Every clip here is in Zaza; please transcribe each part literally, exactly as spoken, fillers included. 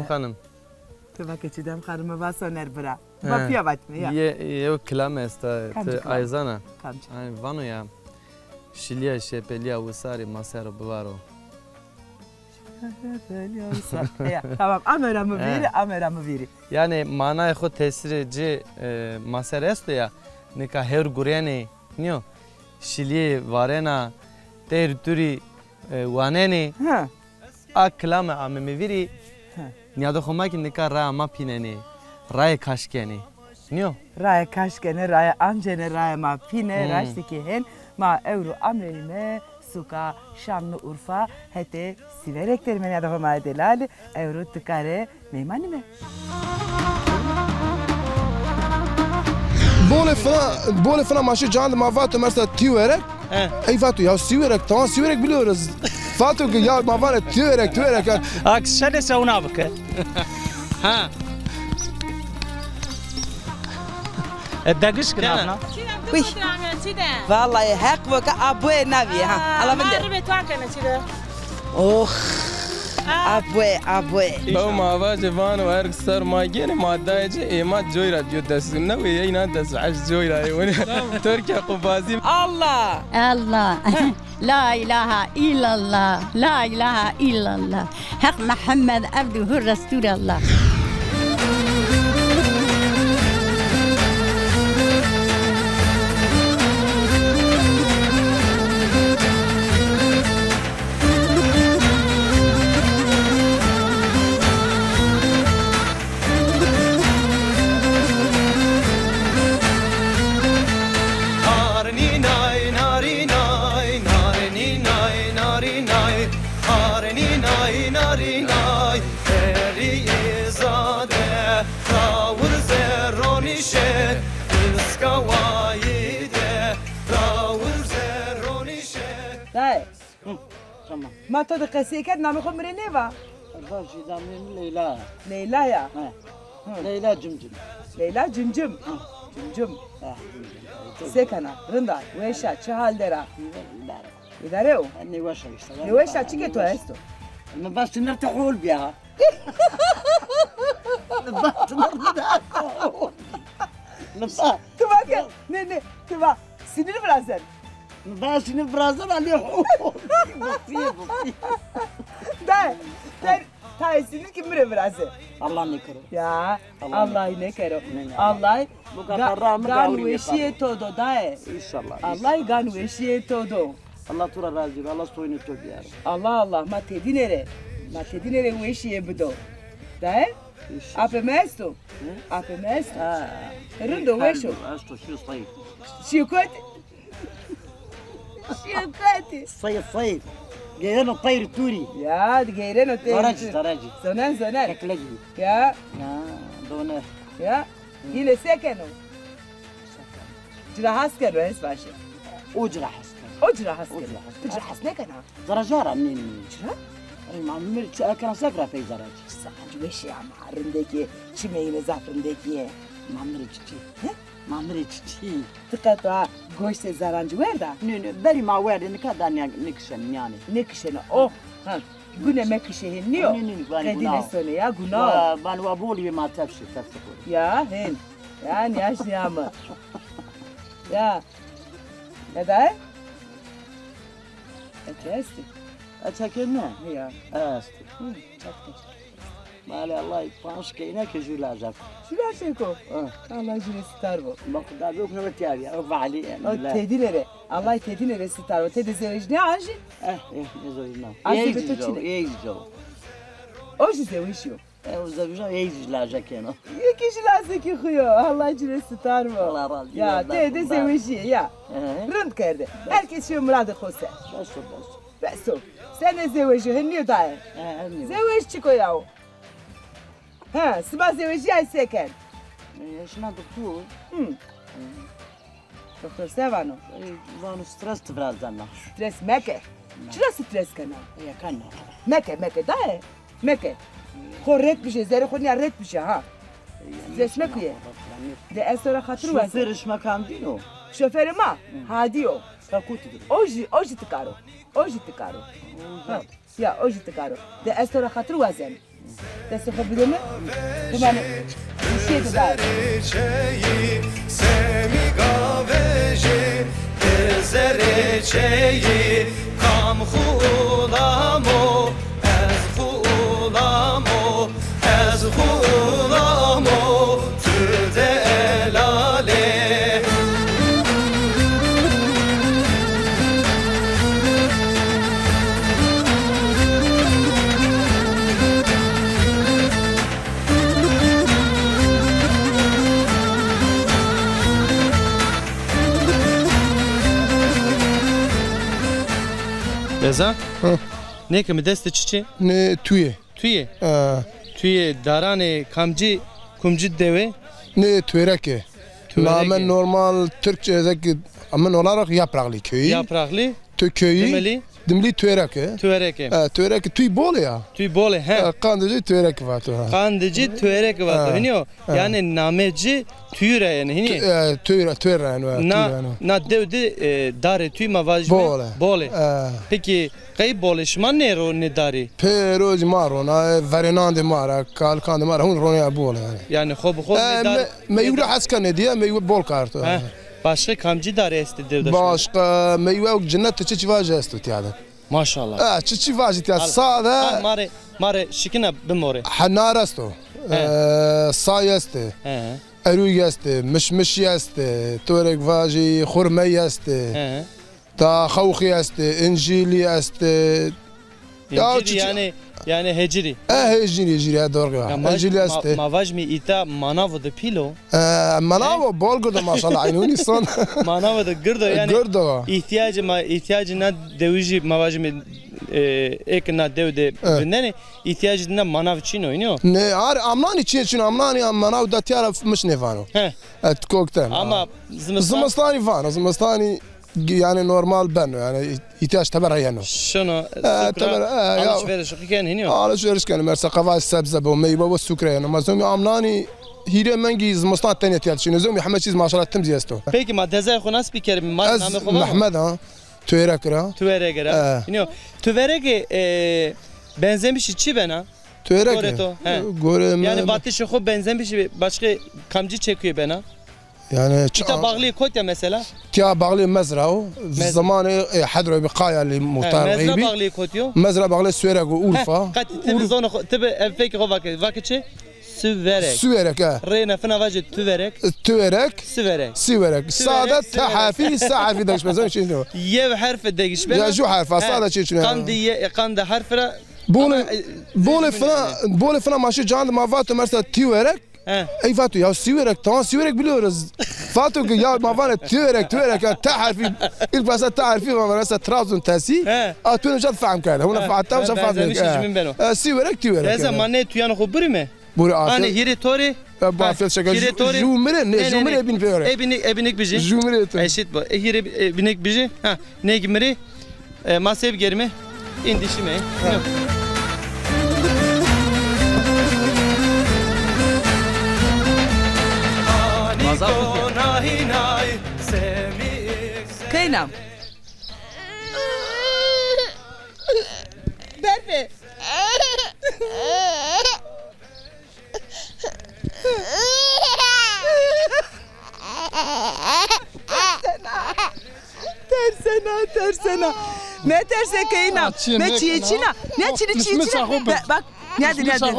Tanim. Ti va ke Çîdem Xanime va soner bira. Va pîya vatîme ya. Ye, yew kilam esta, ti ay zana? Kamci? Ay vano ya. Şilîya şepelîya wisarî ma ser o bivaro. Şepelîya wisarî. Ya, tamam, ame ra mi vîrî, ame ra mi vîrî. Yanî manayê xo tesîrê ci, e, ma ser esto ya. Nika hewr gurenê, nîyo? Şilîyê varena, teyr turî, e, wanenê. Ha. A kilame ame mi vîrî, ha, nîyado xo ma kî nika raya ma pînenê, rayê kaş kenê. Nîyo? Rayê kaş kenê, rayê ancêne, rayê ma pîne, hmm, raştî kî hên ma ewro ameyîme suka Şanlıurfa hetê Sîverek derîme nîyado xo ma delal, ewro ti kare meymanîme. Bolê fina, bolê fina ma şî can de ma vato mesela Tîwerek. He. Ey vato ya Sîwerek, tamam Sîwerek biliyoruz. Vato ki ya ma vare Tîwerek, Tîwerek ya. Ak şene se ona bike. Ha. E, degişk kena. Uy. Vallahi heq voke a boye navî ha. Ala vinde. Ribê tuan kene Çîdem. Oh. A boye, a boye. Ew ma vajê vano erg ser ma gênê ma dayê ci ê ma coy ra diyo dest. Ne wê yeyna dest eş coy ra yê wene. Türkiye qubazî. Allah. Allah. La ilahe illallah. La ilahe illallah. Heq Muhammed abduhu Resulallah. Narinînay, narinînay, narinînay, narinînay. Narinînay, narinînay, herî îzade, rawir zerronîşe, iskawayî de, rawir zerronîşe. Dayê. Hı, tamam. Ma to de qesey kerd, namê xo mi rê nêva? Erba jî namê mi Leyla ya. Leyla ya? He. Hı. Leyla Cimcim. Leyla Cimcim. Hı. Cimcim. He, Cimcim. Se kena? Rind a, weş a, çi hal der a? Îdare o? Nêweş a îşte. Nêweş a, çike to esto? Mi va sinir ti hol bîya. Mi va sinir ti hol bîya. Mi va. Ti va ke, ne, ne, ti va sinir virazen. Mi va sinir virazen, a nê hol. Botîye, botîye. De, de, tayê sinir kî mi rê viraze. Allah nêkero. Ya, Allah nêkero. Allah gan weşîyê to do dayê. Înşallah. Allah gan weşîyê to do. Allah to ra razî bo, Allah soyunê to biyaro. Allah Allah, ma tedîne rê, ma tedîne rê weşîye bido. Dayê? Înşallah. Apê mi esto? Hı? Apê mi esto? Ha. Rind o, weş o. Esto, şîyo sayı. Şîyo kotî? Şîyo kotî? Sayı, sayı. Geyreno teyr turî. Ya, geyreno teyr turî. Zaracî, zaracî. Zonen, zonen. Keklegî. Ya. Ya, done. Ya. Hîne se keno? Ci ra has keno, ez vaje. O ci ra has keno. O ci ra has keno. O ci ra has keno. Ti ci ra has nêkena? Zaraca ra nê, nê. Çira? Ey, ma mi rê çi ekena, sek ra pey zarac. Zarac weşî ama, rindekî, çimê yîne zaf rindekî yê. Ma mi rê çiçî. He? Ma mi rê çiçî. Ti qet a goştê zarancî werda? Nê, nê, berî ma werdê, nika da nê, nêkişen mîyanê. Nêkişena, oh. Ha. Gune mekişê hên nîyo. Nê, nê, nê, banî guna. Qedî nêsonê ya, guna. Wa, banî wa bolî wê ma tefşê, tefşê xo. Ya, hên. Ya, nîyaş nîyame. Ya. Eda e? Eçe estî? Eçe ke ne? Ya. Estî. Hı, çok teşekkür. Malê Allah panc keyne ke jû lajek. Jû lajek o? Hı. Allah jû rê sitar bo. Bak, da yok ne tiyar ya, o vali yani. O tedîne rê. Allah tedîne rê sitar bo. Tede zewejnîya an jî? Eh, eh, ne zewejnîya. Azî be to çi ne? Ey zor. O jî zewejîyo. E, o zewejîya ey jî lajek keno. Yekî jî lajekî xo yo. Allah ci rê sitar bo. Allah razî bo. Ya, tede zewejîye ya. Hı. Rind kerde. Her kes şiyo miradê xo ser. Bes o, bes o. Bes o. Senê zewejî, henî nîyo daye? He, henî nîyo. Zewec çik o yaw? Ha, sima zewejîyay se kerd? E, şina doktor. Hı. E. Doktor se vano? E, vano stres ti virazena. Stres meke. Na. Çira stres kena? E, kena. Meke, meke, daye. Meke. Xo ret bije, zerê xo nîya ret bije ha. E, stres mekuye. De ez to ra xatir wazen. Şofêrê şima kam dîno? Şofêrê ma? Hı. Hadî yo. Ka kotî de? O jî, o jî ti kar o. O jî ti kar o. O jî. Ha. Ya, o jî ti kar o. De ez to ra xatir wazen. Destê xo bide mi. Bimane. Şêde da. Zerê çeyî, semîga vejê, zerê çeyî, kam xulamo, ez xulamo, ez xulamo, tu delalê. Reza? Hı. Nê ke mi dest de çiçî? Nê tuyê. Tuyê? Ha. Tuyê daranê kamcî, kumcî dewe? Nê tuêrek e. Tuêrek e. Name normal Türkçe, zek, amin olarak Yapraklı köyü. Yapraklı. Tü köyü. Dimilî? Dimilî tuêrek e. Tuêrek e. Ha, tuêrek e, tuy bol e ya. Tuy bol e, he. Ha, Qandicî tuêrek vato, ha. Qandicî tuêrek vato. Ha. Hînî yo. Ha. Yanî namê ci tuyî ra yenî, hînî? Tu-, e, tuyî ra, tuyî ra yenî, ha, na, tuyî ra yenî. Na dew de, e, darê tuyî ma vajîme bol e. Bol e. Ha. Pekî qey bol e, şima nêro nê darî? Pêro zî ma rona, e, verênan de ma ra, kalikan de ma ra, hûn ronê ya bol e yanî. Yanî xo bi xo, e, nê dar, me, me nê ewro dar hes kenê diye, me ewro bol karto. Ha. Başka kamcî darî estê dew de şima? Başka, me ewro cinnet çi çi vajî esto tiya de. Maşallah. Ha, çi çi vajî tiya. Al, sade. Al, ma rê, ma rê şikina bimorê. Henar esto. He. E, say estê. He. Erûy estê, mişmişî estê, torek vajî, xurmey estê. He. Ta xewxî estê, încîlî estê. Ya, încîlî çi, çi, yanî, yanî hecirî. E, hecirî, hecirî, e, doğru ya. Ya, ma, hecirî ma, estê. Ma vajîme îta manavo de pîl o. E, manavo bol girdo maşallah, eynûnî son. Manavo de girdo yanî. Girdo. Îhtiyacê ma, îhtiyacê na dewijî ma vajîme, e, ê ke na dew de vindenê, îhtiyacê dina manav çin o, înî yo? Ne, ar amnanî çîyê çin o, amnanî am manav da tiya ra miş nêvano. He. Et kokten. Ama zimistanî? Zimistanî vano, zimistanî yanî normal beno, yanî îhtîyac teber ra yeno. Şino, e, sukra, teber, e, ya, alışveriş ken, hînî yo? Alışveriş ken, mesela qevaz sebze bo, meywe bo, sukra yeno. Ma zomî amnanî hîrê mengî zimistan tenê tîya çin o. Zomî heme çîz maşallah tim zî esto. Peki ma dezayê xo nas bikerîme, ma namê xo vano? Ez Mehmed a, Tuêrek ra. Tuêrek ra. E. Hînî yo. Tuêrek, e, benzemişî çi bena? Tuêrek. Gorê to, he. Gorê mi. Yanî vatişê xo benzemişî başka kamcî çekuye bena? Yanî, îta bağlî kotî ya mesela? Tiya bağlî mezra o. Mez- Zamanê, e, Hedro bi Qayalî muhtar. He, mezra bağlî kotî yo? Mezra bağlî Suêrek o, Urfa. He, qatî ti bi zonê xo, ti bi ev fekê xo vake, vake çi? Suêrek. Suêrek, he. Rê nefina vaje Tuêrek. E, Tuêrek. Suêrek. Suêrek. Suêrek, sade te harfî, se harfî degişme. Zan şey yok. Yew herf degişme. Ya ju herf, he, sade çi çin. Qandî ye, e, qandî herf ra. Bolê, ama, e, bolê fina, bolê fina ma şu cand ma vato mesela Tuêrek. He. Ey vato ya Siverek, tamam Siverek biliyoruz. Vato ki ya ma vane Tuêrek, Tuêrek ya te harfi, ilk başta te harfi var mesela Trabzon tesi. He. A tu önce fahm kerde. Ona fahatta fahm kerde. Benzemiş jî min beno. E, Siverek, Tuêrek. Reza, ma nê tuyanê xo burîme? Buri afiyet. Anê hîrê to rê. E, bu afiyet şeker. Hîrê to rê. Ju mi rê, ne, ju mi rê bin pêro. E binik, e binik bijî. Ju mi rê to. Eşit bu. E hîrê, e, binik bijî. Ha. Nêgî mi rê, e, ma se bigerîme? Îndî şîme. Ha. Keyna. Berfe. Tersena, tersena. Meterse keyna. Me çîyê çîna. Ne çî, çî, çî. Bak, nede, nede.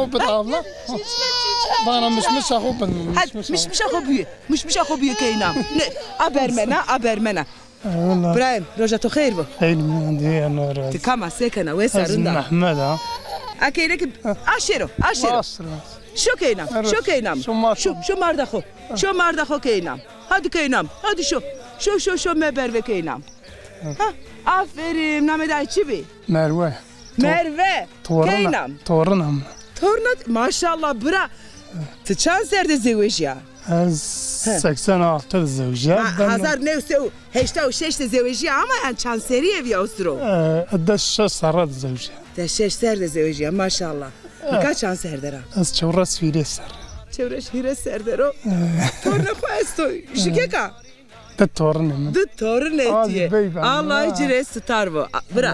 Bana mişmişa xo bin. Hadi, mişmişa xo buyur. Mişmişa xo buyur keyna. Ne, a bermena, a bermena. Eyvallah. Brahim, roja to xeyr bo. Xeyr mi, diye nor. Ti kam a, se kena, wes a, rind a? Mehmed a. A keyna ki, a şêro, a şêro. Şo keynam, şo keynam. Şo, şo marda xo. Şo marda xo keynam. Hadi keynam, hadi şo. Şo, şo, şo me berve keynam. Ha, aferin, namê day çi bi? Merve. Merve. Keynam. Torunam. Torna, maşallah, bira. Ti çand ser de zewejîya? Ez seksen altı de zewjîya. Ha, hezar new sey û heşta û şeş de zewejîya ama yanî çand serî ev ya usro? E, des şeş serre de zewjîya. Des şeş ser de zewejîya, maşallah. Nika çand ser der a? Ez çewres hîrê ser. Çewres hîrê ser der o. Torna xo esto, jikek a? Di torine mi. Di torine ti yê. Allah ci rê sitar bo. A, bira.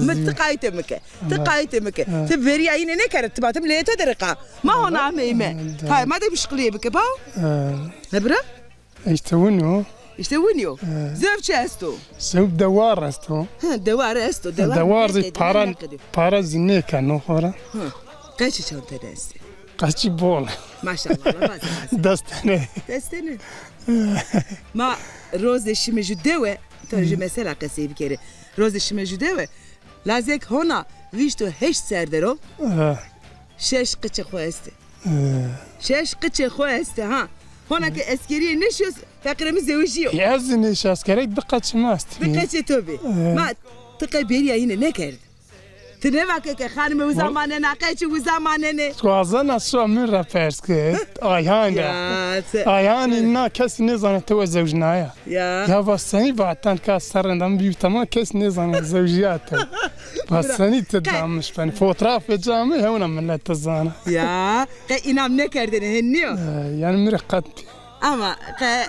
Mi ti qaytê mi ke. Ti qaytê mi ke. Ti bêrîya yîne nêkerde, ti vatê mi leyê to de rê qa. Ma hona ameyme. Hay, ma de muşkilîye bike, baw. He bira? Îşte wino. Îşte winî yo. Zewc çi esto? Zewc dewar esto. Hı, dewar esto. Dewar, dewar zî para, para zî nêkeno xora. Hı. Qeçî çantene estê? Qeçî bol. Maşallah, Allah razı olsun. Destene. Destene. Ma rozê şime ju dewe, to ju mesela qesey bikerê. Rozê şime ju dewe, lazek hona vîşt û heşt ser der o. Şeş qiçê xo estê. Şeş qiçê xo estê ha. Hona ke eskerîye nêşîyo, feqîrê mi zewejîyo. Ez zî nêşî eskerîye, di qeçê mi estê. Di qeçê to bî. Ma ti qe bêrîya yîne nêkerd? Ti nêvake ke xanime uza manena, qeçî uza manenê. Wazena şo min ra pers ke. Ayhan ra. Ayhanî na kesî nêzana ti we zewjnaya. Ya. Ya va senî vatan ka serrên de mi bî tamam, kes nêzana zewjîya te. Va senî ti damiş benî. Fotoğrafê ca mi hewna millet ti zana. Ya, qe înam nêkerdêne, hen nîyo? E, yanî mi rê qet. Ama qe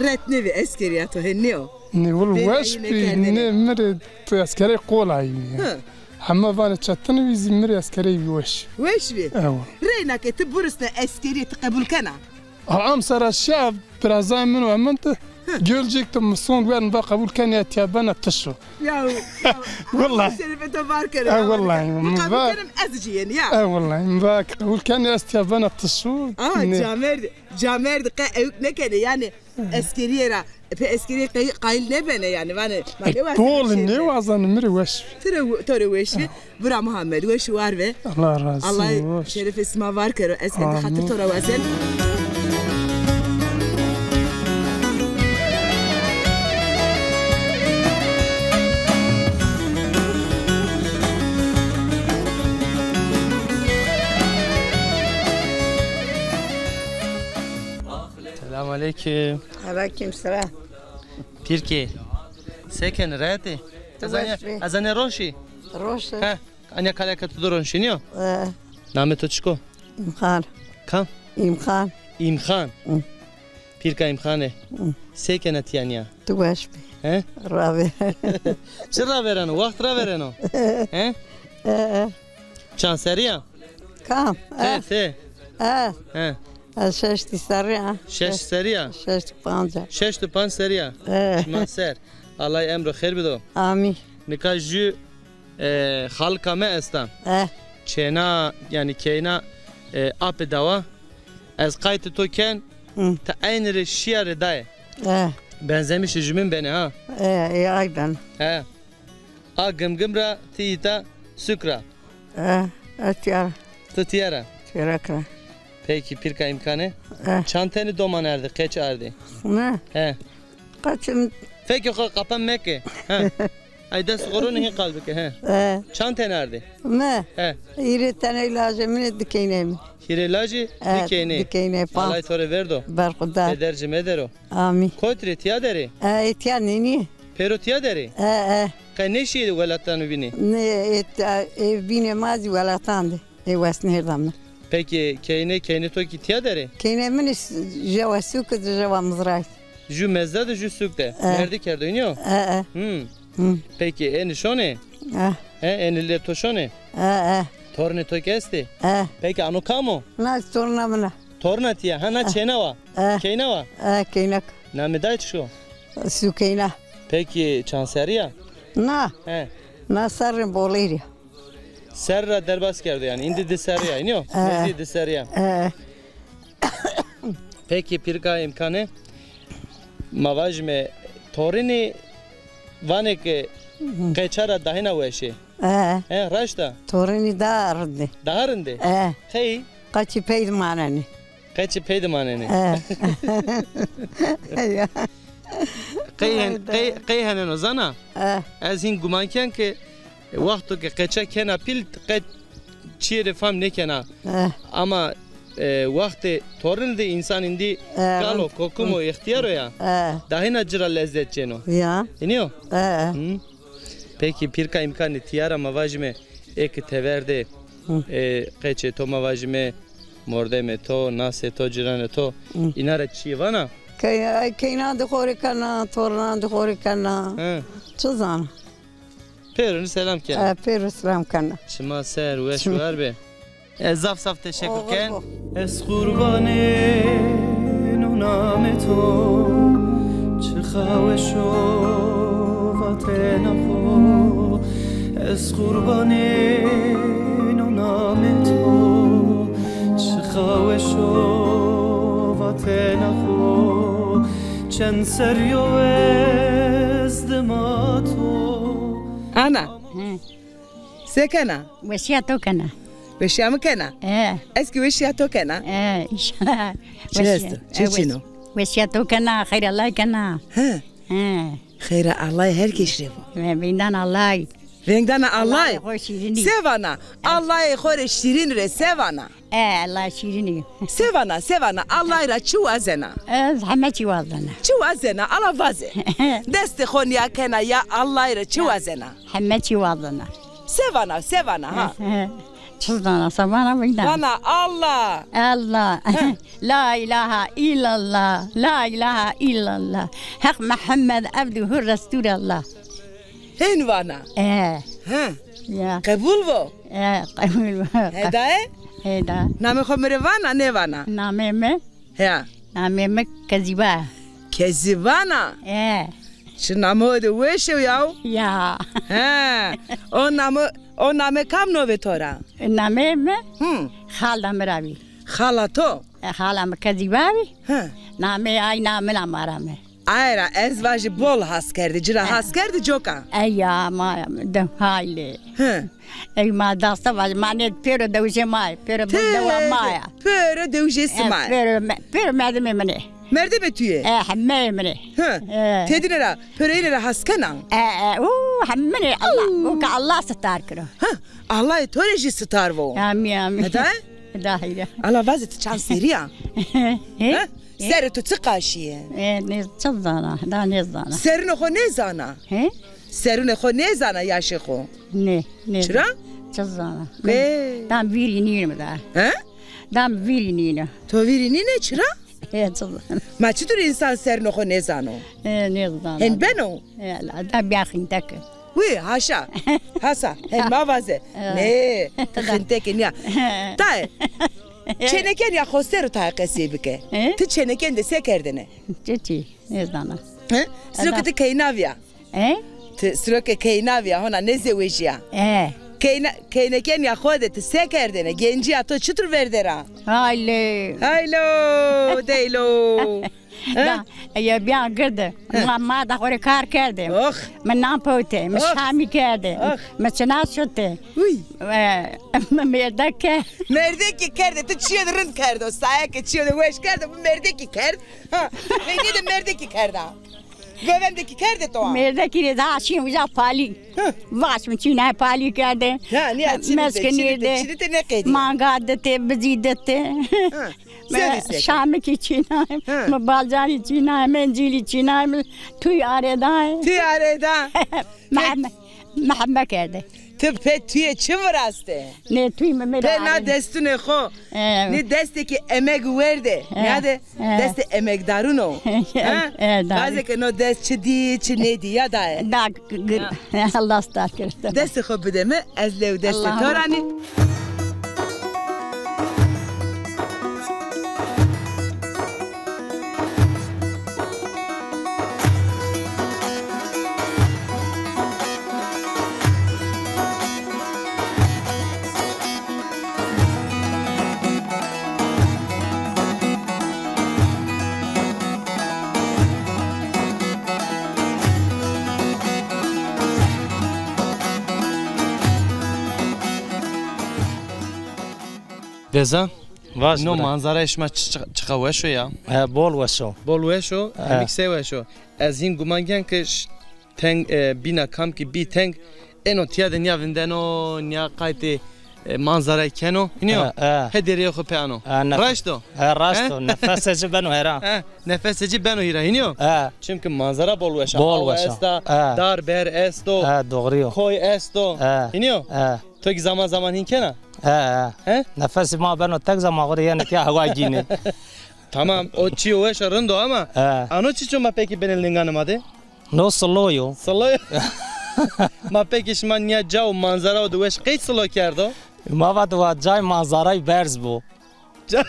ret nêbî eskerîya to, hen nîyo? Nê, wil weş bî, nê, mi rê tu eskerê qolay bî. Hı. Heme vanê çetin bî, zî mi rê eskerê bî weş. Weş bî? Ewa. Reyna ke ti birusne eskerîye ti qebul kena? A, emser a şev birazayê min û hemin di Gölcük de mi sond, wer mi va qebul kenê, ez tiya bena, ti şo. Ya, ya. Wellahî. Şerefê to var kero. E, wellahî, mi va qebul kenim, ez jî yenî ya. E, wellahî, mi va qebul kenê, ez tiya bena, ti şo. Ama camêrd, camêrd qe ewk nêkenê, yanî eskerîye ra. Pê eskerîye qey-, qayîl nêbenê yanî, vanê, ma nêwazenê. Bol nêwazenê, mi rê weş. Ti rê, to rê weş bî. Bira Muhammed, weş û war ve. Allah razı olsun. Allah şerefê sima var kero. Ez endî xatir to ra wazen. Selam aleyküm. Aleyküm selam. Pîrkê, se kenî, rehet ê? Ez anîya, ez anîya roşî? Roşî. He, anîya kaleke tu do ronşînî yo? He. Namê to çik o? Îmxan. Kam? Îmxan. Îmxan. Hı. Pîrka Îmxanê. Hı. Se kena ti anîya? Tu weş bî. He? Ravêreno. Çi ravêreno? Waxt ravêreno. He? He, he. Çand serî ya? Kam? Te, te. He. He. Ez şeştî serî ya. Şeş serî ya? Şeştî panc a. Şeştî panc serî ya. He. Şima ser. Allah emro xêr bido. Amîn. Nika jü, e, xalika mi esta. He. Çêna, yanî keyna, e, apê dawa. Ez qaytê to ken, ti eynî rê şîya rê dayê. He. Benzemişê jümîn benê ha. He, e, aynen. He. A Gimgim ra, ti îta sûk ra. E, e, tîya ra. Ti tîya ra? Tîya ra. Pekî, pîrka Îmkanê. E. Çand tenî doman ardî, qeç ardî? Ne? He. Qeçim. Fekê xo qapan meke. He. Ay dest xo ronê hîn qal bike, he. E. Çand tenî ardî? Ne? He. Hîrê tenî lajê min ê, di keynê mi. Hîrê lajî, e, di keynê. Di keynê, panc. Allah to rê verdo. Berxudar. Peder ci medero. Amîn. Kotî rê, tîya der ê? E, ê tîya nînî. Pêro tîya der ê? E, e. Qe nêşîyê welatanû bînî? Nê, ê, e, ê bînê ma zî welatan de. Ê wes nêrda mi. Pekî keynê, keynê to kî tîya der ê? Keynê min îş-, jewa sûk de, jewa Mizrayî. Jü mezra de, jü sûk de. E. Merdî kerdo, înî yo? E, e. Hmm. Hmm. Pekî, ênî şonê? E. He, ênî lê to şonê? E, e. Tornê to kî estê? E. Pekî, ano kam o? Na torna min a. Torna tîya, ha, na çêna wa? E. Keyna wa? E, keynak. Namê dayê çik o? Sukeyna. Pekî, çand serrî ya? Na. He. Na serrê bolêrî ya. Serr ra derbas kerdo yanî. Îndî di serrî ya, înî yo? E. Nêzdî di serrî ya. E. Pekî, pîrka Îmkanê, ma vajîme torînî vanê ke qeça ra dahîna weş ê. E. He, raşt a? Torînî daha rind ê. Daha rind ê? E. Qey? Qeçî pey de manenê. Qeçî pey de manenê. E. Ya. Qey hen-, qey, qey heneno zana? E. Ez hîn guman ken ke wexto ke qeça kena pîl, qe çîyê rê fam nêkena. E. Ama, e, wextê torîn de însan îndî, e, kal o, kokim o, îxtîyar o ya. E. Dahîna ci ra lezzet cêno. Ya. Înî yo? E. Hı. Pekî, pîrka Îmkanê, tîya ra ma vajîme, ê ke tever de, e, qeçê to, ma vajîme, mordemê to, nasê to, ciranê to, îna ra çîyê vana? Key-, keynan de xo rê kena, tornan de xo rê kena. He. Çi zana? Pêro nî selam kena. E, pêro selam kena. Çima ser, weş û war bê. E, zaf zaf teşekur ken. Ez qurbanê no namê to, çixa weş o vatena xo. Ez qurbanê no namê to, çixa weş o vatena xo. Çend serrî yo ez dima to. Ana. Hı. Se kena? Weşîya to kena. Weşîya mi kena? E. Ez kî weşîya to kena. E, înşallah. Çi esto? Çi çin o? Weşîya to kena, xeyra Allay kena. He. He. Xeyra Allay her kesî rê bo. Vengdana Allay. Vengdana Allay. Allay xo şîrînî. Se vana? Allay xo rê şîrîn rê se vana? E, Allay şîrînî. Se vana, se vana, Allay ra çi wazena? Ez heme çî wazena. Çi wazena? Ala vaze. Destê xo nîya kena ya Allay ra çi wazena? Heme çî wazena. Se vana, se vana ha? Çi zana, se vana vîna. Vana Allah. Allah. He. La ilahe illallah. La ilahe illallah. Heq Muhammed ebduhu resulallah. Hên vana. E. He. Ya. Qebul vo. E, qebul vo. Heda e? Heda. Namê xo mi rê vana, nêvana? Namê mi? Ya. Namê mi Kezîba. Kezîbana? E. Çi namo de weş o yaw. Ya. He. O namo, o name kam novê to ra? Namê mi? Hı. Xala mi ra bî. Xala to? E, xala mi Kezîba bî. He. Namê ay namina ma ra mi. Aye ra ez vajî bol has kerdî, ci ra has kerdî coka. Eya ma de haylê. Hı. Ey ma dasta vajî, ma nê pêro dewjê ma yê, pêro dewa ma ya. Pêro dewjê sima yê. Pêro me-, pêro merdimê min ê. Merdimê tu yê? E, hemeyê min ê. Hı. E. Têdine ra, pêroyîne ra has kena? E, e, u, hemine Allah, u ke Allah sitar kiro. Hı. Allahê to rê jî sitar vo. Amî, amî. Heda? Heda heyra. Ala vaze ti çand serî ya. He? He? Serê to çi qaşî yê? E, nê, çi zana, da nêzana. Serunê xo nêzana? He? Serunê xo nêzana yaşê xo? Nê, nê. Çira? Çi zana. Nê. Dam vîrî nîno da. He? Dam vîrî nîno. To vîrî nîne çira? E, çi zana. Ma çitur însan serunê xo nêzano? E, nêzana. Hên beno? E, la, da bîya xinteke. Wî, haşa. Hasa, hên ma vaze. E. Nê, ti xinteke nîya. Tayê. Çêneken ya xo ser o tayê qesey bike. E? Ti çêneken de se kerdêne? Çiçî, nêzana. He? Siro ke ti keyna vîya. E? Ti siro ke keyna vîya, hona nêzewejîya. E. Keyna, keyneken ya xo de ti se kerdêne? Gencîya to çitur verde ra? Haylo. Haylo, deylo. He? Da, eye bîya girde. He. Ma, ma da xo rê kar kerdê. Ox. Mi nan pewtê, mi şamî kerdê. Ox. Mi çina şutê. Uy. E, mi mêrdek kerd. Mêrdekî kerdê, ti çîyê de rind kerdo. Saye ke çîyê de weş kerdo, mi mêrdekî kerd. Ha, peynî de mêrdekî kerda. Govendekî kerdê to a? Mêrdekî rê da şîn uca palî. Hı. Vaş mi çînay palî kerdê. Ha, nîya çinî de, çinî de, çinî de nêqedî. Manga dite, bizî dite. Hı. Şamikî çînay, mi balcanî çînay, mencîlî çînay, mi tûy arêday. Tûy arêda. Mehme, mehme kerdê. Ti pê tûyê çi viraste? Nê tûy mi mi. Pê na destunê xo. E. Nê destê ki emeg werde. E. Nîyade destê emegdarun o. E, e, da. Vaze ke no dest çi dî, çi nêdî, ya daye. Da, g-, g-, Allah star kerd. Destê xo bide mi, ez lew destê to ra nî. Deza, no manzarayê şima çi-, çi-, çiqa weş o ya? E, bol weş o. Bol weş o, e, hemîk sey weş o. Ez hîn guman ken ke ş-, teng, e, bîna kam kî bî teng, êno tîya de nîya vindeno, nîya qaytê, e, manzarayî keno. Hînî yo? E, e. Hê derîyê xo pê ano. E, nef-, raşt o? E, raşt o. Nefesê ci beno hêra. E, nefesê ci beno hîra. Hînî yo? E. Çimkî manzara bol weş a. Bol weş a. Awa esta, e, dar ber esto. E, doğru yo. Koy esto. E. Hînî yo? E. To kî zaman zaman hîn kena? E, e. He? Nefesê ma beno tek zaman xo de yenê tîya hewa gînê. Tamam, o çîyo weş o, rind o ama. He. Ano çiço ma pekî binê linganê ma de? No silo yo. Silo yo. Ma pekî şima nîya ca û manzara o de weş qey silo kerdo? Ma vat wa cay manzarayî berz bo. Ca-,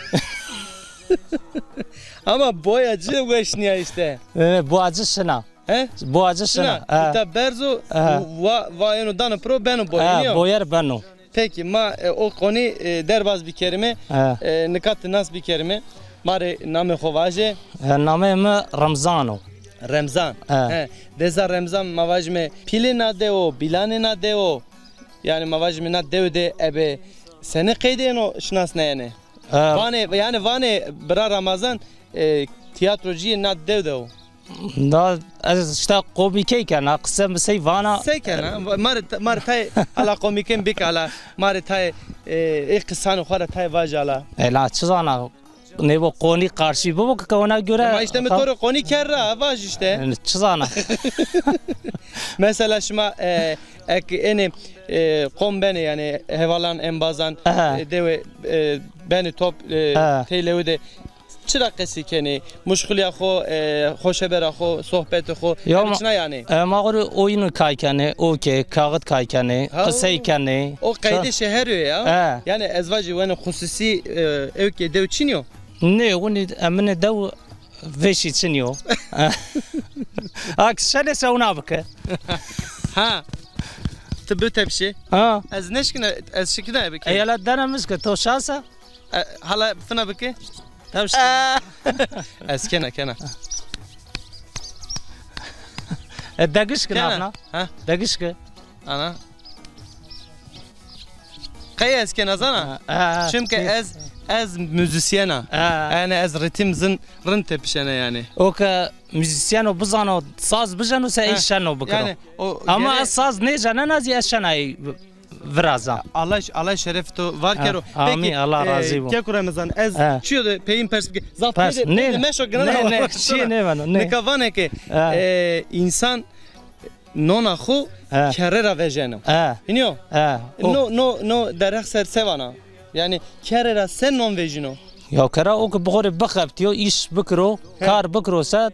ama boya ci weş nîya îşte. E, boya ci şina. He? Boya ci şina. Şina. He. Îta berz o, he, wa, wa yeno dano piro beno boya, he, nîyo? Boyer beno. Pekî, ma, e, o qonî, e, derbaz bikerîme. He. E, nika ti nas bikerîme. Ma rê namê xo vaje. E, nameyê mi Remzan o. Remzan. He. He. Deza Remzan ma vajîme pîlê na dew o, bîlanê na dew o. Yanî ma vajîme na dew de ebe senê qeydê yeno şinasnayene? E, vanê, yanî vanê bira Ramazan, e, tîyatrocîyê na dew de o. Da ez îşte komîkey kena, qise misey vana. Se kena? Ma rê, ma rê tayê ala komîkên bike ala, ma rê tayê, e, ê qisanê xo ra tayê vaje ala. Ela çi zana, nêbo qonî qarşî bibo ke ona göre. Ama îşte mi to rê qonî kerd ra, vaj îşte. Yanî çi zana. Mesela şima, e, ek ênê, e, qom benê, yanî hevalan, embazan, aha, e, dewe, e, benê top, e, aha, tey lewe de. Çira qesî kenê? Muşxulîya xo, e, xoşebera xo, sohbetê xo, ya, çina yanî? E, ma xo rê oyun kay kenê, okey, kaxit kay kenê, ha, qisey kenê. O qeydê şeherî yo ya. E. Yanî ez vajî wenê xususî, e, ewkê dew çin yo? Nê, winî eminê dew veşî çin yo. Ak şenê se wina bike. Ha. Ti bi tepşê. Ha. Ez neşkine, ez şikine bike. Eyala dene mişke, to şansa. E, hala fina bike? Tamam işte. E. Ez kena, kena. E, degiş ki kena. Ha? Degiş ki. Ana. Qey ez kena zana? Ha, ha. Çimke ez, ez muzîsyen a. Ha. Yanî ez ritm zin rind tepişena yanî. O ke muzîsyen o bizano, saz bijeno se ey şeno bikiro. Yanî o. Ama gerek ez saz nêcenena zî ez şena ey viraza. Allah, Allah şeref to var kero. Amîn, Allah razî bo. Peki, e, keko Remezan, ez çiyo de peyîn pers bike. Zaf peyde, peyde meşo gina. Ne, ne, çiye nêvano, ne. Nika vanê ke, e, însan nona xo kerre ra vejeno. Hînî yo? No, no, no derheq ser se vana? Yanî kerre ra se non vejîno? Ya kera o ke bi xo rê bixebitîyo, îş bikiro, kar bikiro se,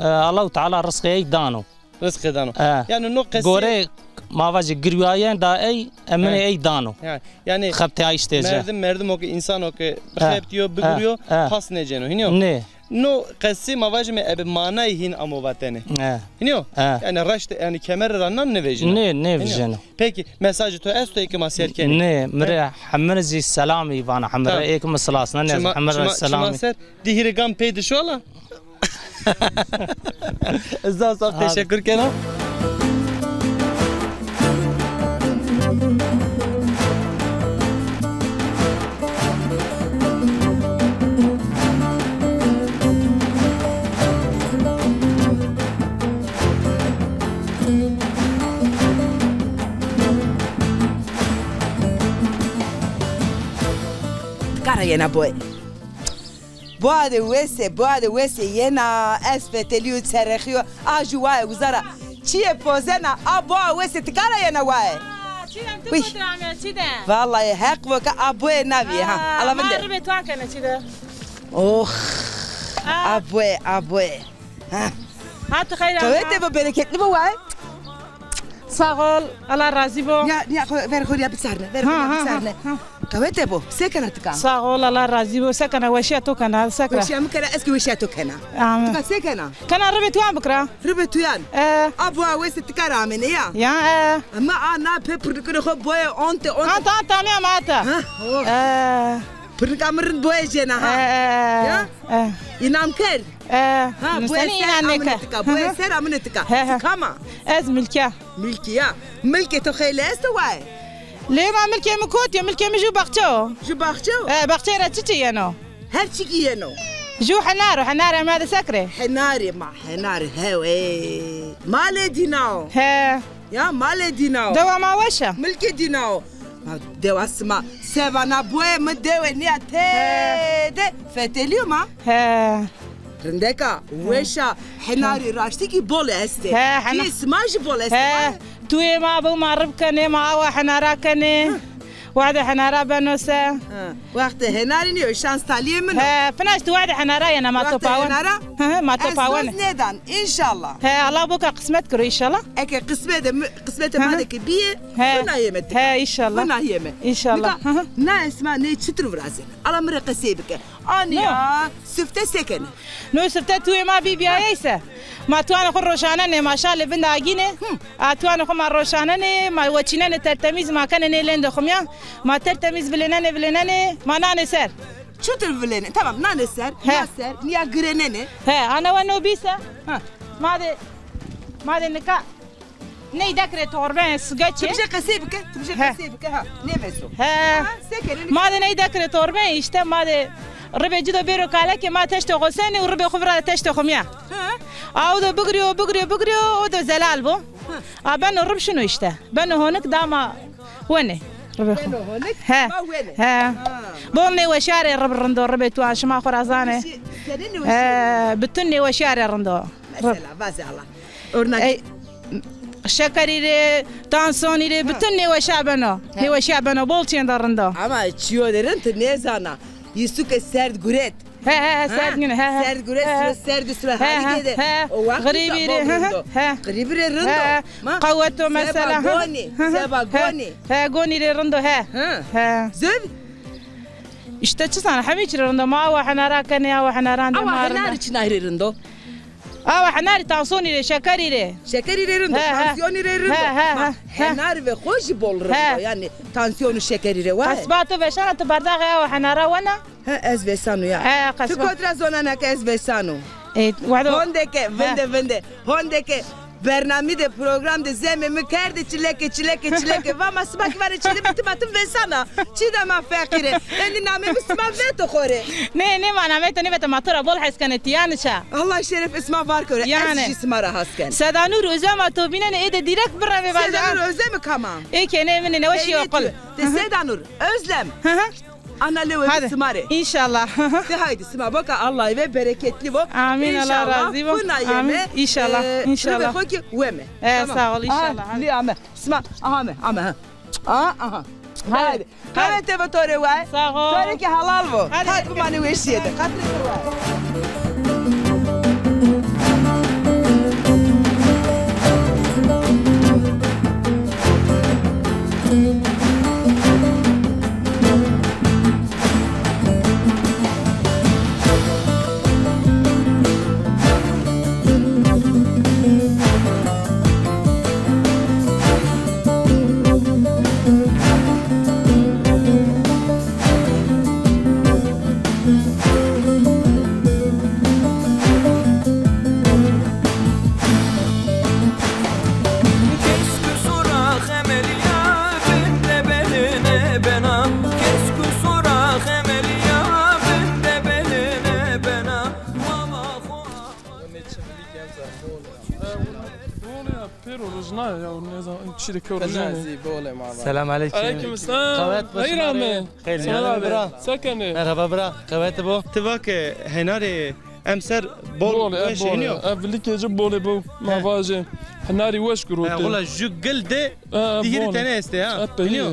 e, Allahu Teala rizqê ey dano. Rizqê dano. E. Yanî no qesî. Goreyê ma vajî girwîyayên da ey, eminê ey dano. Yanî xebitîyayîş tê ci. Merdim, merdim o ke, însan o ke bixebitîyo, bigirîyo, pas nêceno. Hînî yo? Nê. No qesî ma vajîme ebe manayî hîn amo vatene. He. Hînî yo? He. Yanî raşt, yanî kemere ra nan nêvejîno. Nê, nêvejîno. Peki, mesajê to esto ê ke ma ser kenê? Nê, mi rê hemir zî selamî vana hemir rê, ê ke mi silasnenê ez hemir rê selamî. Çima ser, di hîrê gam pey de şola. Ez zaf zaf teşekkür kena. Kara yena boy. Boa de wese, boa de wese yena, ez fetelîyo, çerexîyo, a jû waye uza ra. Çîyê pozena, a boa wese ti kara yena waye. Aa, çî de, ti kotî ra amê, çî de. Vallahi heq bo ke a boye navîye ha. Aa, ala vinde. Ma ribê tuan kene çî de. Oh. Aa. A boye, a boye. Ha. Ha, tu xeyr. Qewete bo, bereketli bo waye. Sağ ol, Allah razî bo. Ya, ya, xo-, ver xo ya bisarne, ver xo ya bisarne. Ha, ha, ha. Qewete bo, se kena tika? Sağ ol, Allah razî bo. Se kena, weşîya to kena, se kena. Weşîya mi kena, ez kî weşîya to kena. Amin. Tika se kena? Kena ribê tuyan bikira. Ribê tuyan? E. A boa weste tika ra amêne ya? Ya, e. Ama a na pê pirnikinê xo boye onte, onte. Anta, anta, amê ama ata. Ha, oh. E. Pirnika mi rind boye cêna ha. E, e, e. Ya? E. Înam kerd. E, ha, boye ser amine tika, boye ser amine tika. He, he. Ti kam a? Ez Milke. Milke ya. Milkê to xeylê esto waye? Lê ma milkê mi kotî yo, milkê mi jû baxçe o. Jû baxçe o? E, baxçeyê ra çiçî yeno? Her çikî yeno. Jû henar o, henarê ma de sekre. Henarê ma, henarê hewe. Malê dîna o. He. Ya malê dîna o. Dewa ma weş a. Milkê dîna o. Ma dewa sima. Se vana boyê mi dewe nîya tede fetelîyo ma. He. Rindek a, weş a, henarî raştî kî bol estê. He, hena. Kî sima jî bol estê. He. Tuyê ma bi ma rib kenê, ma awa henara kenê. Hı. Wade henara beno se. Ha, wextê henarî nîyo, şans talîyê min o. He, fina işte wade henara yena ma. Wextê topawen. Henara. Hı hı, ma topawen. Ez doz nêdan, înşallah. He, Allah boka qismet kiro înşallah. Eke qismete mi, qismete ma de ke bîye, he, fina yeme tika. He, înşallah. Fina yeme. Înşallah. Nika, hı hı, na esma ney çitur virazêne? Ala mi rê qesey bike. Anîya sifte se kenê? No sifte tuê ma bî bîyayeyse. Ma tuanê xo roşanenê, ma şalê bin de agînê. Hı. A tuanê xo ma roşanenê, ma weçînenê tertemîz, ma kenê nê lendê xo mîyan. Ma tertemîz vilênenê, vilênenê, ma nanê ser. Çutir vilênê? Tamam, nanê ser, he, nîya ser, nîya girênenê. He, ana we no bîse. Ha. Ma de, ma de nika. Ney dekirê torbe, sugeçê. Ti bijê qesey bike, ti bijê, he, qesey bike, ha. Nêveso. He. Ha, se kerê? Ma de ney dekirê torbe, işte ma de ribê ci do bêro kalekê, ma teştê xo senê û ribê xo vira de teştê xo mîyan. Ha. A o do bigirîyo, bigirîyo, bigirîyo, o do zelal bo. Ha. A beno rib şino işte. Beno honik, dama wenê. Ribê xo. Beno honik, he, ma wenê. He. Ha. Bol nêweşîyarê rib rind o, ribê tuan şima xo ra zanê. Nêweşî-, senê nêweşîyarê? He, bütün nêweşîyarê rind o. Mesela, vaze Allah. Örnek. Ey, şekerî rê, tansiyonî rê, ha, bütün nêweşa beno. Ha. Nêweşa beno, bol çîyên de rind o. Ama çîyo de rind ti nêzana. Yî suke serd guret. He, he, he, ha? Serd gune, he, he. Serd guret, he, he, siro serd, siro, he, harî, he, de. He. O wext grîbî rê, bol rind o. He. Grîbî rê rind o. He. Ma qewet o mesela, seba, he, gonî, he, seba, he, gonî. He, gonî rê rind o, he. Ha. He. Zöv? İşte çi sana, hemî çi rê rind o. Ma awa henara kenê, awa henaran de ma rind o. Awa henarî çinay rê rind o? Awa henarî tansonî rê, şekerî rê. Şekerî rê rind o, he, he, tansiyonî rê rind o. He, he, ma he, he, henarî ve xo jî bol rind o. He. Yanî tansiyon û şekerî rê wa. Qesba tu veşana, tu berdağê awa henara wena. He, ez vêsano ya. He, qesba. Tu kot ra zonena ke ez vêsano? E, wado. Honde ke, he, vinde, vinde. Honde ke bernamî de, program de zemê mi kerdê çileke, çileke, çileke. Va ma sima kî vanê çilê mi, ti ma tim vêsana. Çî de ma feqîr ê. Endî namê mi sima veto xo rê. Nê, nê ma namê to nêveto, ma to ra bol hes kenê, ti yanî ça. Allah şerefê sima var kero. Yanî. Ez jî sima ra has ken. Sedanur, Özlem a to vînenê, ê de direkt biremê vaje. Sedanur, Özlem mi kama? Ê kenê min ê, neweşî oqil. Te Sedanur, Özlem. Hı hı. Ana lewê mi sima rê. Înşallah. De haydi sima boka Allahî ve bereketli bo. Amîn, Allah razî bo. Înşallah. Fina yeme. Amîn. Înşallah. E, înşallah. Ribê xo kî weme. E, tamam. Sağ ol, înşallah. Aha, lî ame. Sima, aha, ame, ha. Aha, aha. Haydi. Haydi. Qewete bo to rê wa. Sağ ol. To rê kî helal bo. Hadi. Hadi bimanê weşîye de. Xatirê to wa. Pêro rijna ya, nêzan çi de kewr rijna. Selam aleyküm. Aleyküm selam. Qewet bo. Hayır abi. Xeyr, selam abi. Bira. Se kenê? Merhaba bira. Qewet bo. Ti va ke henarê emser bol, bol, e, weş bol, iniyo. E, vilikê ci bolê bo, ma vajê. Henarî weş girotê. E, wela ju gil de, e, dihîrî bol, tenê estê ha. E, peyî, iniyo.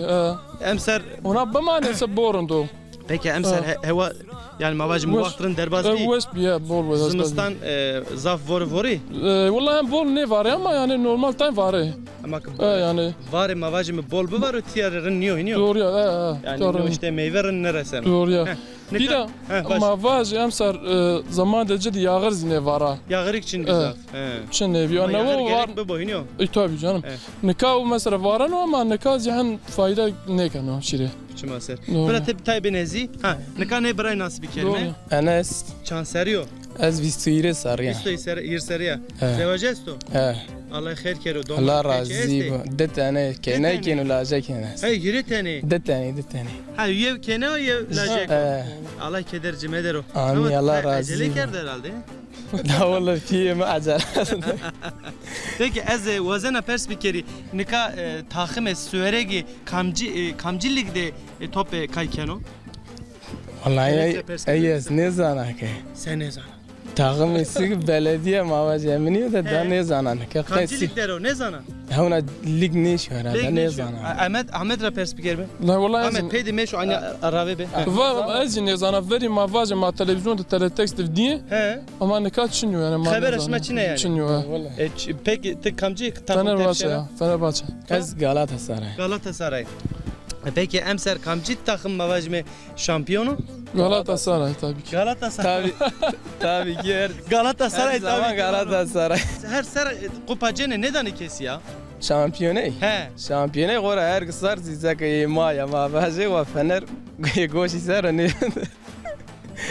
E. Emser. Ona bimanê se bol rind o. Peki emser he-, hewa, yanî ma vajîme wext rind derbas bî? E, weş bî, e, bol weş. Zimistan, e, zaf vore vorî? E, wela hem bol nêvarê ama yanî normal time varê. Ama ki, e, yanî varê ma vajîme bol bivaro tîya rê rind nîyo, hînî yo? Doğru ya, e, e. Yanî no işte meyve rind nêreseno. Doğru ya. Heh, nika, bîra, he, baş. Ma vajî emser, e, zaman de ci de yağır zî nêvara. Yağırîk çin bî zaf. He. Çin nêbî. Ama yağır gerek bibo, hînî yo? E, tabii canım. He. Nika o mesela vareno ama nika zî hen fayda nêkeno şirê. Çima ser. Doğru. Bira ti tay bêne zî. Ha, nika nê biray nas bikerîme. Doğru. Enes. Çand serrî yo? Ez vîst û hîrê serrî ya. Vîst û hîrê serrî ya. He. Zewaj esto? He. Allah xêr kero. Allah razî bo. Di tenê, kênekên û lajekên est. Hey, hîrê tenê? Di tenê, di tenê. Ha, yew kêne o, yew lajek o. He. Allah keder ci medero. Amîn, Allah razî bo. Ama ti ecelê kerd herhalde. La wele pîyê mi ecele. Peki ez, e, wazena pers bikerî. Nika, e, taximê Sueregî kamcî, e, kamcî lig de, e, top, e, kay keno? Wellahî ey, ey ez nêzana ke. Se nêzana? Taximê sik belediye ma vajî eminî de da nêzanan. Ke qesî. Kamcî lig der o, nêzana? Hewna lig nêşo herhalde, nêzana. Ahmet, Ahmet ra pers bikerîme. La wala ez... Ahmet, pey de meşo anya arave be. Va, ez jî nêzana. Verî ma vajê ma televîzyon de teletext de dîye. He. Ama nika çin yo yanî ma... Xebera şima çin e yanî? Çin yo, he. E, peki ti kamcî takım tepşena? Fenerbahçe ya, Fenerbahçe. Ez Galatasaray. Galatasaray. E, peki emser kamcî takım ma vajîme şampîyon o? Galatasaray tabii ki. Galatasaray. Tabii, tabii ki her, Galatasaray her zaman tabii ki. Galatasaray. Her ser, e, kupa cêne nêdanê kesî ya? Şampîyoney? He. Şampîyoney xora her sar zî zeke ê ma ya, ma vajê wa Fener goşî ser o nê.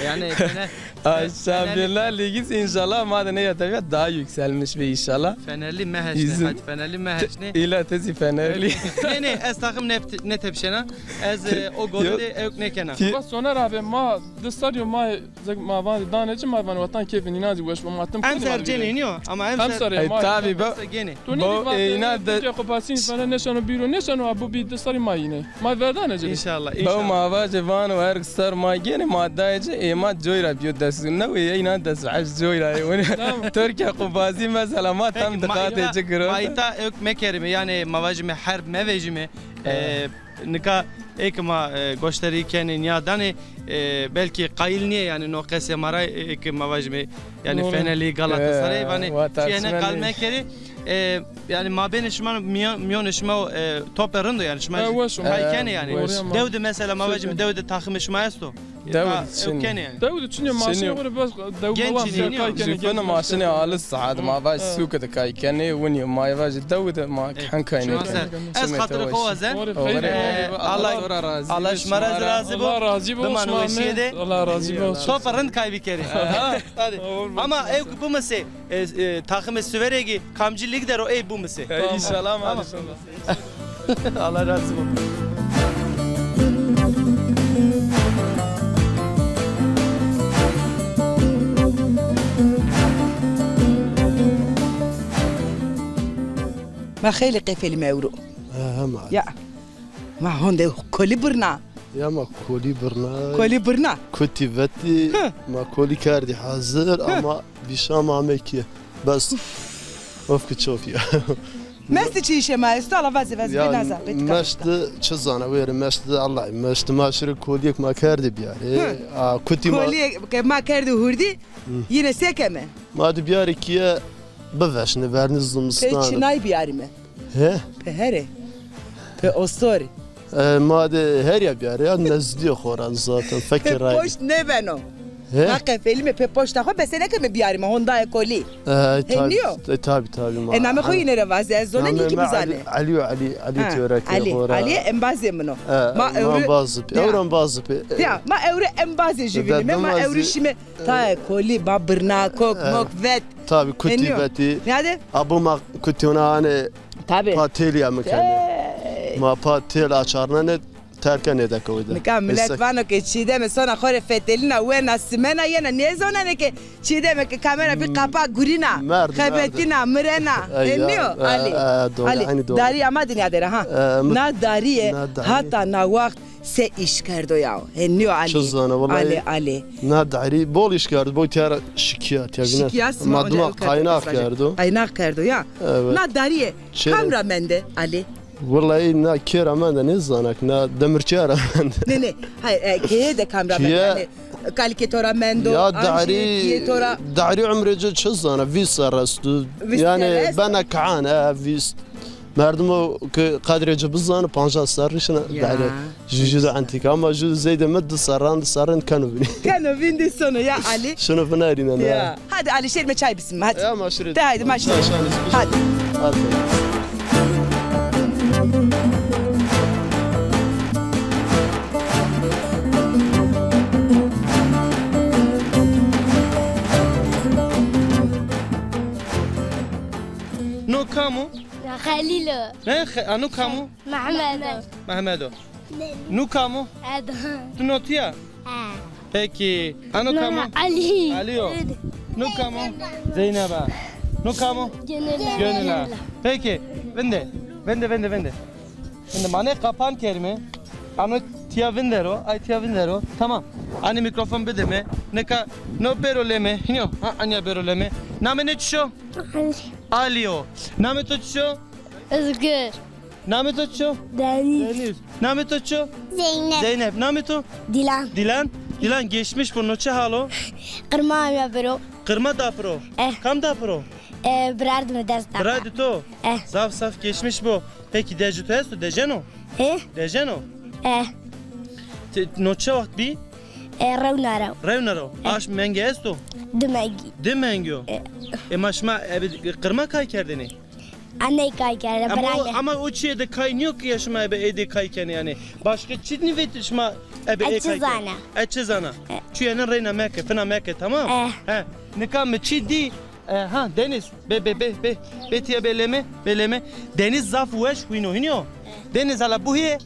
Yani Fener, Ay, Şampiyonlar Ligi înşallah ma de nêya tebîa daha yükselmiş be înşallah. Fenerlî meheşne, hadi Fenerlî meheşne. Îla ti zî Fenerlî. Nê, nê, ez takım ne, ne tepşena. Ez, e, o golü de ewk nêkena. Bak Soner abi, ma di serrî yo ma, zek ma vanê danê ci, ma vanê watan keyfê nînan zî weş bo, ma tim... Em ser cênê nîyo, ama em ser... Tabî ba. Gênê. To nêdî vate, ê, înan de Türkiye Kupasî falan nêşeno bîro, nêşeno, a bu bî di serrî ma yînê. Ma verdane ci. Înşallah, înşallah. Bew ma vajê vano her ser ma gênê, ma dayê ci, ê ma coy ra bîyo dest. Ne wê, ê înan dest eş coy ra yê. Tamam. Türkiye Kupasî mesela ma tam diqatê ci giro. Ma îta ewk mekerîme, yanî ma vajîme herb mevejîme. E, nika ê ke ma, e, goştarî kenê nîya danê, e, belkî qayîl nîyê yanî no qesê ma ra, e, ê ke ma vajîme yanî Fenerlî, Galatasaray, e, vanê çîyêne qal mekerê. E, yanî mabênê şima, mîyon-, mîyonê şima, e, topê rind o yanî şima kay kenê yanî. Dew de mesela ma vajîme dew de taximê şima esto? Dew de çin. Dew de çin yo, maşinê xo rê bes dew ma kay kenê. Jî fina maşinê alis saet ma vaj sûke de kay kenê, winî ma vajî dew de ma kay kenê. Ez xatirê xo wazen. Allah, Allah şima ra razî bo. Allah razî bo. Biman weşîye de. Allah razî bo. Topa rind kay bikerê. Hadi. Ama ewk bimisê, e, e, taximê Siverêgî kamcî lig der o ey bimisê. Înşallah. Tamam. Allah razî bo. Ma xeylê qefelîme ewro. He, hema. Ya. Ma honde kolî birna. Ya ma kolî birna. Kolî birna. Kutî vetî. Hı. Ma kolî kerdî hazir ama vîşa ma ame kîye. Bes. Of ki çok ya. Meşt de çi îşê ma esto, ala vaze vaze, bê naza, bê tika. Meşt de çi zana, wêrê meşt de, Allah, meşt ma şirê kolîyêk ma kerdî biyarê. Hı. A, kutî ma... Kolîyêk ke ma kerdî hurdî, yine se keme? Ma de biyarê kîye biveşne, vernî zimistan. Pê çinay biyarîme? He? Pê herê. Pê ostorî. E, ma de herya biyarê ya, nezdîyê xo ra zaten, fekê ray. Pê poşt nêbeno. He? Ma qefelîme, pê poşta xo bese nêkeme biyarîme, honda ye kolî. E, tabi, tabi, tabi ma. E, namê xo yine ra vaze, ez zonenî kî bizanê. Elî yo, Elî, Elî Têwrekê xo ra. Elî, embazê min o. E, ma ewro embaz bi, ewro embaz bi. Ya, ma ewro embazê jûbînîme, ma ewro şîme. Tayê kolî, ma birna, kok, mok vet. Tabi, kutî vetî. Nîyade? Abo ma kutîyona anê. Tabi. Pa têlî ya mi kenê. Ma pa têl açarnenê, terke nêdeke wê de. Nika milet vano ke Çîdeme sona xo rê fetelîna, wena simena, yena nêzonenê ke Çîdeme ke kamera bî qapa gurîna, xebetîna, mirena. Hênî yo, Alî. Alî, darîya ma de nîyade ra ha. Na darîye hata na waxt se îş kerdo ya? Hênî yo Alî. Çi zana, wellahî. Alî, Alî. Na darî bol îş kerdo, bol tîya ra şikîya, tîya vîne. Şikîya sima. Ma dima qaynax kerdo. Qaynax kerdo ya. Evet. Na darîye kam ra mende, Alî? Wellahî na kê ra mende nêzana ke, na demirçîya ra mende. Nê, nê. Hayır, e, keye de kam ra mende? Yanî kalikê to ra mendo, ya, ancî kîyê to ra? Darî umrê ci çi zana, vîst serr esto. Yanî bena kihan, e, vîst. Merdimo ke qedrê ci bizano, pancas serrî şina dare. Jû jû de entîk. Ama jû zêdê mi di serran, di serran keno vînî. Keno vîndî sono ya Alî. Şino vinarînen ya. Hadi Alî, şêrîme çay bisîme, hadi. Ya ma şirê. De haydi ma şirê. Hadi. Hadi. No kam o? Xelîl o. Ne? Xe-, a no kam o? Mehmed o. Mehmed o. No kam o? Edhan. Tu no tîya? Ha. Peki. A no kam o? Elî. Elî o. No kam o? Zeynep a. No kam o? Gönül a. Gönül a. Peki. Vinde. Vinde, vinde, vinde. Vinde. Ma nê qapan kerîme. Ano Tiya vindero, ay tiya vindero. Tamam. Ani mikrofon bide mi. Nika no bero leme. Hino. Ha, anya bero leme. Namê nê çiş o? Ali. Ali o. Namê to çiş o? Özgür. Namê to çiş o? Deniz. Deniz. Namê to çiş o? Zeynep. Zeynep. Namê to? Dilan. Dilan. Dilan geçmiş bo, no çi hal o? Qirma ya bero. Qirma da piro? Eh. Kam da piro? Eh, birardê mi dest da. Birardê to? Eh. Zaf zaf geçmiş bo. Peki dejê to esto, dejeno? Eh. Dejeno? Eh. Ti, no çi waxt bî? Eh, rewna rew. Rewna rew. Eh. Aşm mengê esto? Di mengî. Di mengî yo? Eh. E ma şima ebe qirma kay kerdêne? Aney kay kerde, ama o, birayne. Ama o çîyê de kay nîyo ki ya şima ebe ê de kay kenê yanî. Başka çî nîvê şima ebe ê kay kenê? E çi zana. E çi zana. E. Çuyene reyna meke, fina meke, tamam? E. He. Nika mi çî dî. E, ha, Deniz. Be, be, be, be. Be tiya be leme, be leme. Deniz zaf weş huyno hiniyo. Deniz hala buhiye.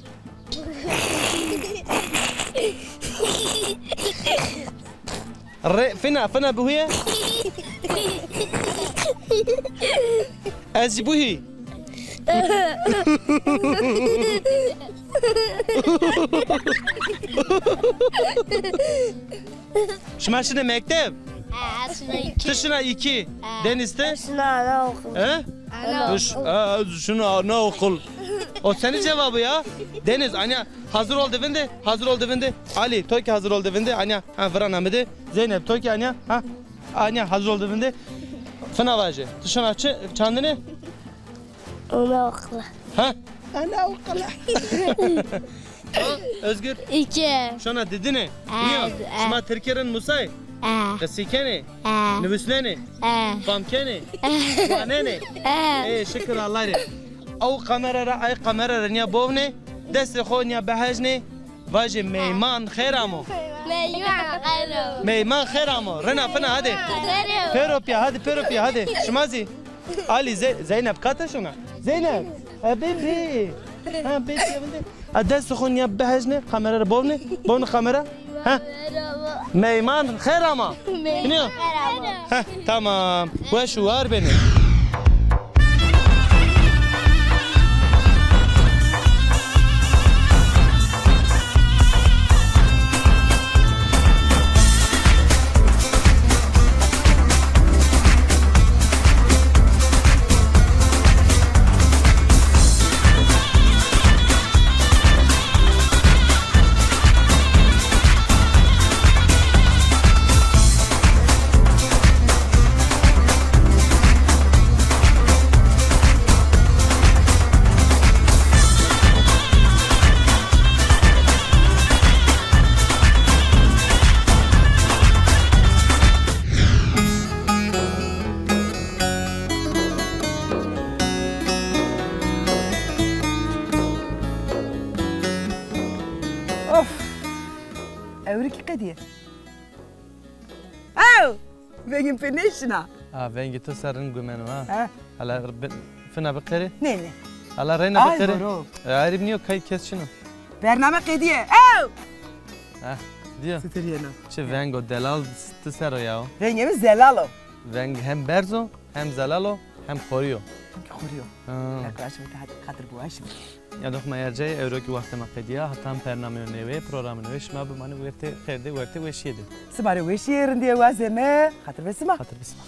Re, fina, fina bihuye. Ez jî buhî. Şima şine mekteb? Ha, şina iki. Ti şina iki. Ha. Deniz ti? Şina anaokul. He? Anaokul. Şina anaokul. O senin cevabı ya. Deniz, anya hazır ol de vinde. Hazır ol de vinde. Ali, to ki hazır ol de vinde. Anya, ha, vıran amide. Zeynep, to ki anya, ha. Anya hazır ol de vinde. Fina vaje. Ti şina çi, çandine? Anaokulu. Ha? Anaokulu. Ha, Özgür? İki. Şona didine? E, niyo? E. Şima Tirkî rind musay? E. Qisî kenê? E. Nivîsnenê? E. Fam kenê? E. Wanenê? E. Ê, şikir Allah rê. Ew kamera ra, ay kamera ra niya bovne, destê xo niya behejne, vaje meyman xêr amo. Meyman xêr amo. Meyman xêr amo. Rina fina hadi. Xêr amo. Pêro pîya hadi, pêro pîya hadi. Şima zî. Ali, Ze-, Zeynep kate şuna. Zeynep. E, bê, bê. Ha, bê, bê, bê. A, dest xo niya behejne, kamera ra bovne. Bovne kamera. Ha. Meyman xêr ama. Meyman xêr ama. Ha, tamam. Weş û war benê. Of! Ewrikî qedîye. Ew! Vengê mi pê nêşina. Ha, vengê to ser rind gumeno ha. Ha. Hala bi-, fina biqerê? Nê, nê. Hala reyna biqerê? Ay, boro. E, ayrî nîyo, kay kes çin o. Bername qedîye. Ew! Ha, dîyo. Sitir yeno. Çi vengo delal ti ser o ya. Vengê mi zelal o. Veng hem berz o, hem zelal o, hem xorî yo. Hem ki xorî yo. Ha. Arkadaşım, hadi kadir bu aşım. Ya doxma Ercay, ewro ki wextê ma qedîya, hetan pernameyo nêwe, programê nêwe, şima bimanê wertê xêr de, wertê weşîye de. Sima rê weşîye, rindîye wazê mi, xatir be sima. Xatir be sima.